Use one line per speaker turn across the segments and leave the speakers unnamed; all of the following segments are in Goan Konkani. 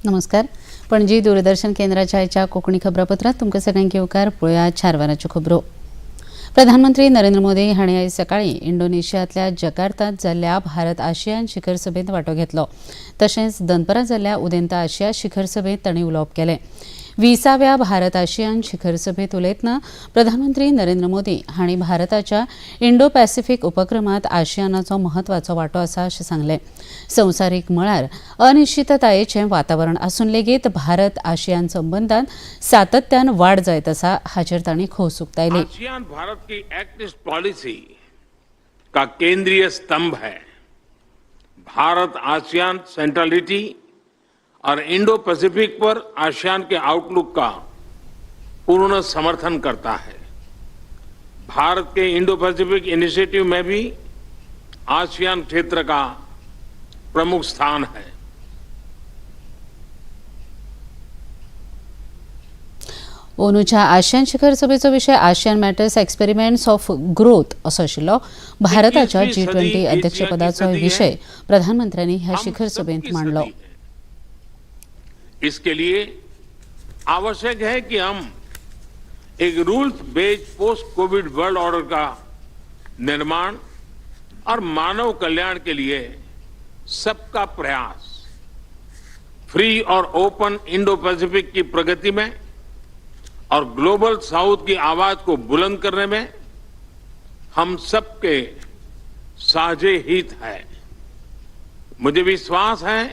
नमस्कार. पणजी दूरदर्शन केंद्राच्या आयच्या कोंकणी खबरापत्रात तुमकां सगळ्यांक येवकार. पळोवया 4 वरांच्यो खबरो. प्रधानमंत्री नरेंद्र मोदी हांणी आयज सकाळीं इंडोनेशियांतल्या जकार्तांत जाल्ल्या भारत आशियान शिखर सभेंत वांटो घेतलो. तशेंच दनपरां जाल्ल्या उदेंत आशिया शिखर सभेंत तांणी उलोवप केलें. 20व्या भारत आशियान शिखर सभेंत उलयतना प्रधानमंत्री नरेंद्र मोदी हांणी भारताच्या इंडो पॅसिफीक उपक्रमांत आशियानाचो म्हत्वाचो वांटो आसा अशें सांगलें. संवसारीक मळार अनिश्चिततायेचें वातावरण आसून लेगीत भारत आशियान संबंदान सातत्यान वाड जायत आसा हाचेर तांणी खोस उक्तायली.
आसियान भारत की एक्ट ईस्ट पॉलिसी का केंद्रीय स्तंभ है. भारत आसियान सेंट्रलिटी और इंडो पैसिफिक पर आसियान के आउटलुक का पूर्ण समर्थन करता है. भारत के इंडो पैसिफिक इनिशिएटिव में भी आसियान क्षेत्र का प्रमुख स्थान है.
अंदूच्या आशियान शिखर सभेचो विशय ASEAN matters experiments of growth असो आशिल्लो. भारताच्या जी-20 अध्यक्षपदाचो विशय प्रधानमंत्र्यांनी ह्या शिखर सभेंत मांडलो.
इसके लिए आवश्यक है कि हम एक rules based post Covid world order का निर्माण और मानव कल्याण के लिए सबका प्रयास, फ्री और ओपन इंडो पैसिफिक की प्रगति में और ग्लोबल साउथ की आवाज को बुलंद करने में हम सबके साझे हित है. मुझे विश्वास है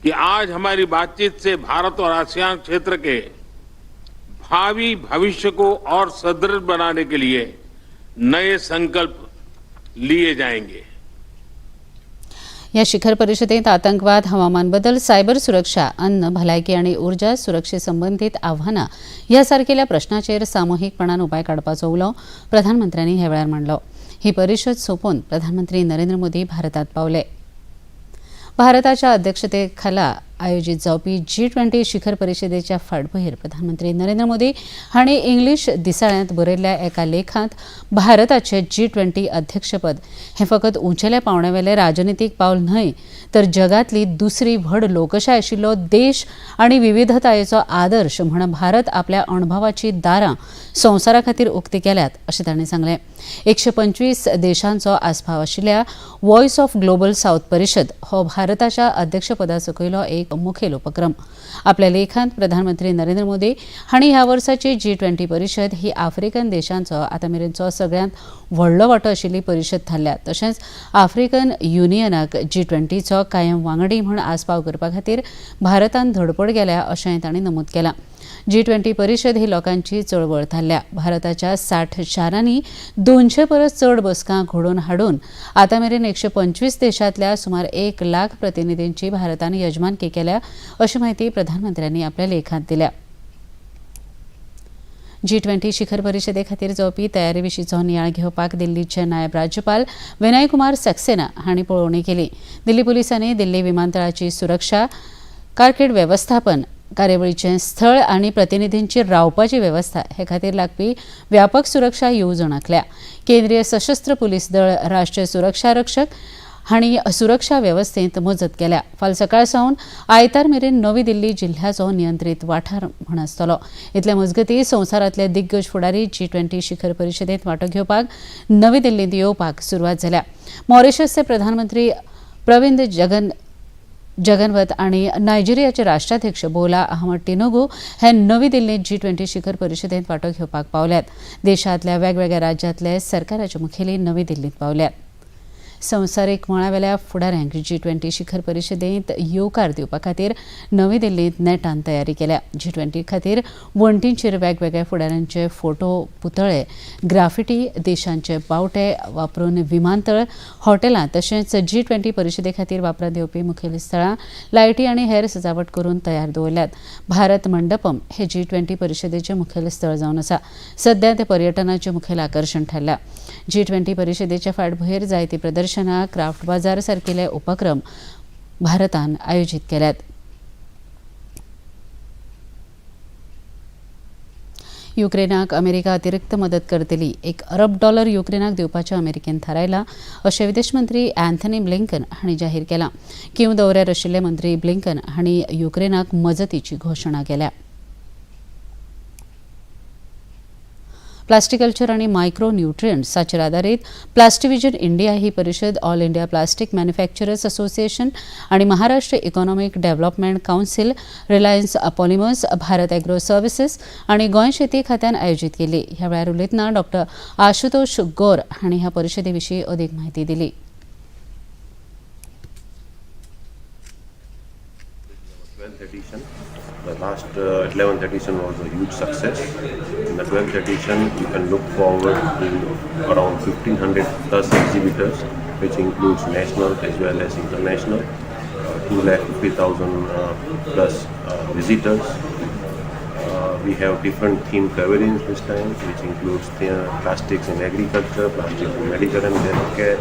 कि आज हमारी बातचीत से भारत और आसियान क्षेत्र के भावी भविष्य को और सुदृढ़ बनाने के लिए नए संकल्प लिए जाएंगे.
ह्या शिखर परिशदेंत आतंकवाद, हवामान बदल, सायबर सुरक्षा, अन्न, भलायकी आनी उर्जा सुरक्षे संबंदीत आव्हानां ह्या सारकेल्या प्रश्नाचेर सामुहीकपणान उपाय काडपाचो उलो प्रधानमंत्र्यांनी ह्या वेळार मांडलो. ही परिशद सोंपोवन प्रधानमंत्री नरेंद्र मोदी भारतांत पावले. भारताच्या अध्यक्षतेखाला आयोजीत जावपी जी-20 शिखर परिशदेच्या फाटभुंयेर प्रधानमंत्री नरेंद्र मोदी हांणी इंग्लीश दिसाळ्यांत बरयल्ल्या एका लेखांत भारताचे जी-20 अध्यक्षपद हें फकत उंचेल्या पांवड्यावेलें राजनितीक पावल न्हय तर जगांतली दुसरी व्हड लोकशाय आशिल्लो देश आनी विविधतायेचो आदर्श म्हण भारत आपल्या अणभवाची दारां संवसारा खातीर उक्ती केल्यात अशें तांणी सांगलें. 125 देशांचो आस्पाव आशिल्ल्या वॉयस ऑफ ग्लोबल सावथ परिशद हो भारताच्या अध्यक्षपदा सकयलो एक मुखेल उपक्रम. आपल्या लेखांत प्रधानमंत्री नरेंद्र मोदी हांणी ह्या वर्साची जी-20 परिशद ही आफ्रिकन देशांचो आतां मेरेनचो सगळ्यांत व्हडलो वांटो आशिल्ली परिशद थारल्या. तशेंच आफ्रिकन युनियनाक जी-20चो कायम वांगडी म्हूण आस्पाव करपा खातीर भारतान धडपड केल्या अशेंय तांणी नमूद केलां. जी-20 परिशद ही लोकांची चळवळ थारल्या. भारताच्या 60 शारांनी 200 परस चड बसकां घडोवन हाडून आतां मेरेन 125 देशांतल्या सुमार 1 लाख प्रतिनिधींची भारतान यजमानकी केल्या अशी म्हायती प्रधानमंत्र्यांनी आपल्या लेखांत दिल्या. जी-20 शिखर परिशदे खातीर जावपी तयारी विशींचो नियाळ घेवपाक दिल्लीचे नायब राज्यपाल विनय कुमार सक्सेना हांणी पळोवणी केली. दिल्ली पुलिसांनी दिल्ली विमानतळाची सुरक्षा, कारकीर्द वेवस्थापन, कार्यावळीचें स्थळ आनी प्रतिनिधींची रावपाची वेवस्था हे खातीर लागपी व्यापक सुरक्षा येवजण आंखल्या. केंद्रीय सशस्त्र पुलीस दळ, राष्ट्रीय सुरक्षा रक्षक हांणी सुरक्षा वेवस्थेंत मजत केल्या. फाल सकाळ सावन आयतार मेरेन नवी दिल्ली जिल्ह्याचो नियंत्रीत वाठार म्हूण आसतलो. इतले मजगतीं संवसारांतले दिग्गज फुडारी जी-20 शिखर परिशदेंत वांटो घेवपाक नवी दिल्लींत येवपाक सुरवात जाल्या. मॉरिशसचे प्रधानमंत्री प्रविंद जगनवत आनी नायजेरियाचे राष्ट्राध्यक्ष बोला अहमद टिनुबू हे नवी दिल्लींत जी-20 शिखर परिशदेंत वांटो घेवपाक पावल्यात. देशांतल्या वेगवेगळ्या राज्यांतले सरकाराचे मुखेली नवी दिल्लींत पावल्यात. संवसारीक मळावेल्या फुडाऱ्यांक जी-20 शिखर परिशदेंत येवकार दिवपा खातीर नवी दिल्लींत नेटान तयारी केल्या. जी-20 खातीर वण्टींचेर वेगवेगळ्या फुडाऱ्यांचे फोटो, पुतळे, ग्राफिटी, देशांचे बावटे वापरून विमानतळ, हॉटेलां तशेंच जी-20 परिशदे खातीर वापरांत येवपी मुखेल स्थळां लायटी आनी हेर सजावट करून तयार दवरल्यात. भारत मंडपम हे जी-20 परिशदेचें मुखेल स्थळ जावन आसा. सध्या तें पर्यटनाचें मुखेल आकर्शण थारलां. जी-20 परिशदेच्या फाटभुंयेर जायती प्रदर्शनां, क्राफ्ट बाजार सारकेले उपक्रम भारतान आयोजीत केल्यात. युक्रेनाक अमेरिका अतिरिक्त मदत करतली. $1 अरब युक्रेनाक दिवपाचें अमेरिकेन थारायलां अशें विदेश मंत्री अँथनी ब्लिंकन हांणी जाहीर केलां. कीव दौऱ्यार आशिल्ले मंत्री ब्लिंकन हांणी युक्रेनाक मजतीची घोशणा केल्या. प्लास्टिकल्चर आनी मायक्रो न्युट्रियंट्स हाचेर आदारीत प्लास्टिविजन इंडिया ही परिशद All India Plastic Manufacturers Association आनी Maharashtra Economic Development Council, Reliance Polymers, Bharat Agro Services आनी गोंय शेती खात्यान आयोजीत केली. ह्या वेळार उलयतना डॉ आशुतोष गौर हांणी ह्या परिशदे विशीं अदीक म्हायती दिली.
12th edition. The last 11th edition was a huge success. In the 12th edition, you can look forward to around 1500 plus exhibitors, which includes national as well as international, 2,50,000 plus visitors. We have different theme pavilions this time, which includes the plastics in agriculture, plastics in medical and healthcare,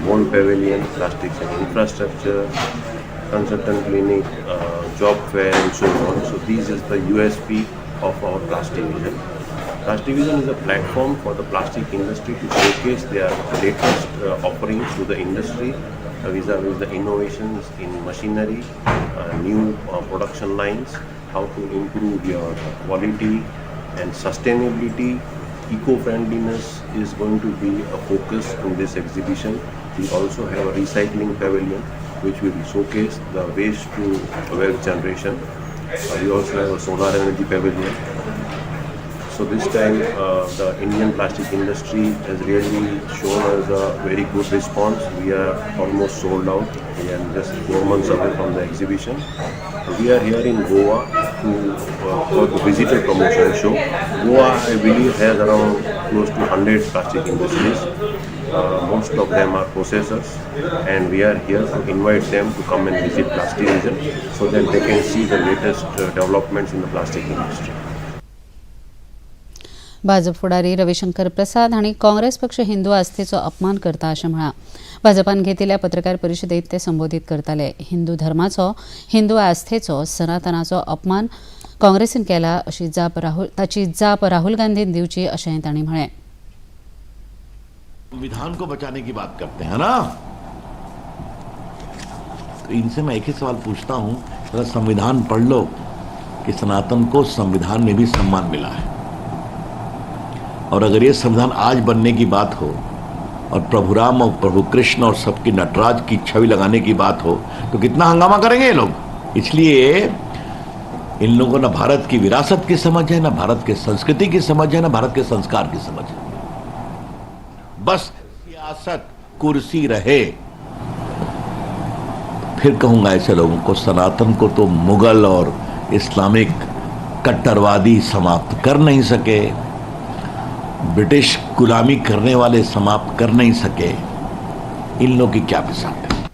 mold pavilion, plastics and infrastructure, consultant clinic, job fair, and so on. So this is the USP of our Plastivision. Plastivision is a platform for the plastic industry to showcase their latest offerings to the industry vis-a-vis the innovations in machinery, new production lines, how to improve your quality and sustainability. Eco-friendliness is going to be a focus in this exhibition. We also have a recycling pavilion which will showcase the waste to wealth generation. We also have a solar energy pavilion. So this time the Indian plastic industry has really shown us a very good response. We are almost sold out. We are just 4 months away from the exhibition. We are here in Goa to for the visitor promotion show. Goa, I believe, has around close to 100 plastic industries. Most of them are processors, and we are here to invite them to come and visit Plastivision so that they can see the latest developments in the plastic industry.
Bhajap फुडारी रविशंकर प्रसाद हांणी काँग्रेस पक्ष हिंदू आस्थेचो अपमान करता अशें म्हळां. भाजपान घेतिल्ल्या पत्रकार परिशदेंत ते संबोधीत करताले. हिंदू धर्माचो, हिंदू आस्थेचो, सनातनाचो अपमान काँग्रेसीन केला अशी जाप राहुल ताची जाप राहुल गांधीन दिवची अशेंय तांणी म्हळें.
संविधान को बचाने की बात करते हैं ना, तो इनसे मैं एक ही सवाल पूछता हूं, जरा संविधान पढ़ लो कि सनातन को संविधान में भी सम्मान मिला है. और अगर ये संविधान आज बनने की बात हो और प्रभु राम और प्रभु कृष्ण और सबकी नटराज की छवि लगाने की बात हो, तो कितना हंगामा करेंगे ये लोग. इसलिए इन लोगों को न भारत की विरासत की समझ है, न भारत के संस्कृति की समझ है, न भारत के संस्कार की समझ है. बस सियासत, कुर्सी रहे. फिर कहूंगा ऐसे लोगों को, सनातन को तो मुगल और इस्लामिक कट्टरवादी समाप्त कर नहीं सके, ब्रिटिश गुलामी करने वाले समाप्त कर नहीं सके, इन लोगों की क्या बिसात है.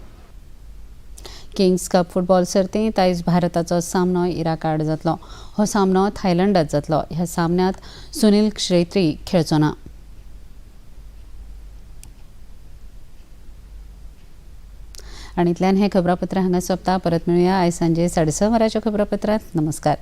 किंग्स कप फुटबॉल सर्तींत आयज भारताचो सामनो इराक आड जातलो. हो सामनो थायलंडात जातलो. ह्या सामन्यांत सुनील छेत्री खेळचो ना. आनी इतल्यान हें खबरापत्र हांगा सोंपता. परत मेळुया आयज सांजे 6:30 वरांच्या खबरापत्रांत. नमस्कार.